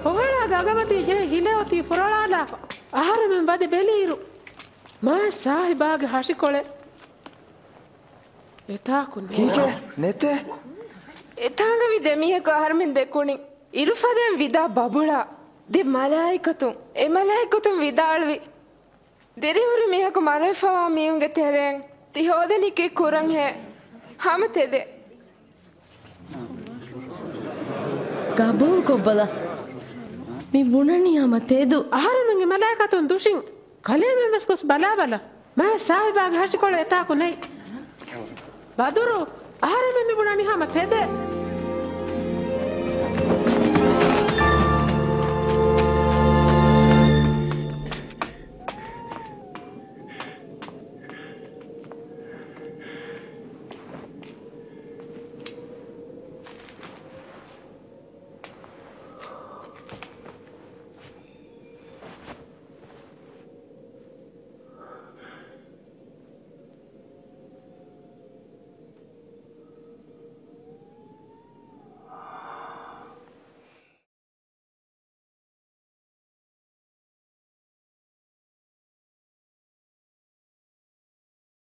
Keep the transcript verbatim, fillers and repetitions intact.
ހޮހަޅާގެ އަގަމަތީ ޖެހި ހިލަ އޮތީ ފުރޮޅާލާފަ. އަހަރެމެން ވަދެ ބެލިއިރު، މާތް ސާހިބާގެ ހަށިކޮޅެއް އެތާކު ނެތް. ކީކޭ؟ ނެތޭ؟ އެތާނގަވި ދެ މީހަކު އަހަރެމެން ދެކުނިން އިރުފަދައިން ވިދާ ބަބުޅާ ދެ މަލާއިކަތުން. އެ މަލާއިކަތުން ވިދާޅުވި، ދިރިހުރި މީހަކު މަރަވެފަވާ މީހުންގެ ތެރެއިން ތި ހޯދަނީ ކީއް ކުރަންހޭ؟ ހަމަ ތެދެއް. ގަބޫލުކޮށްބަލަ. މި ބުނަނީ ހަމަ ތެދު. އަހަރެމެންގެ މަލާއިކަތުން ދުށިން ކަލޭމެން ވެސް ގޮސް ބަލާބަލަ. މާތް ސާހިބާގެ ހަށިކޮޅު އެތާކު ނެތް. ބަދުރު، އަހަރެމެން މި ބުނަނީ ހަމަ ތެދެއް.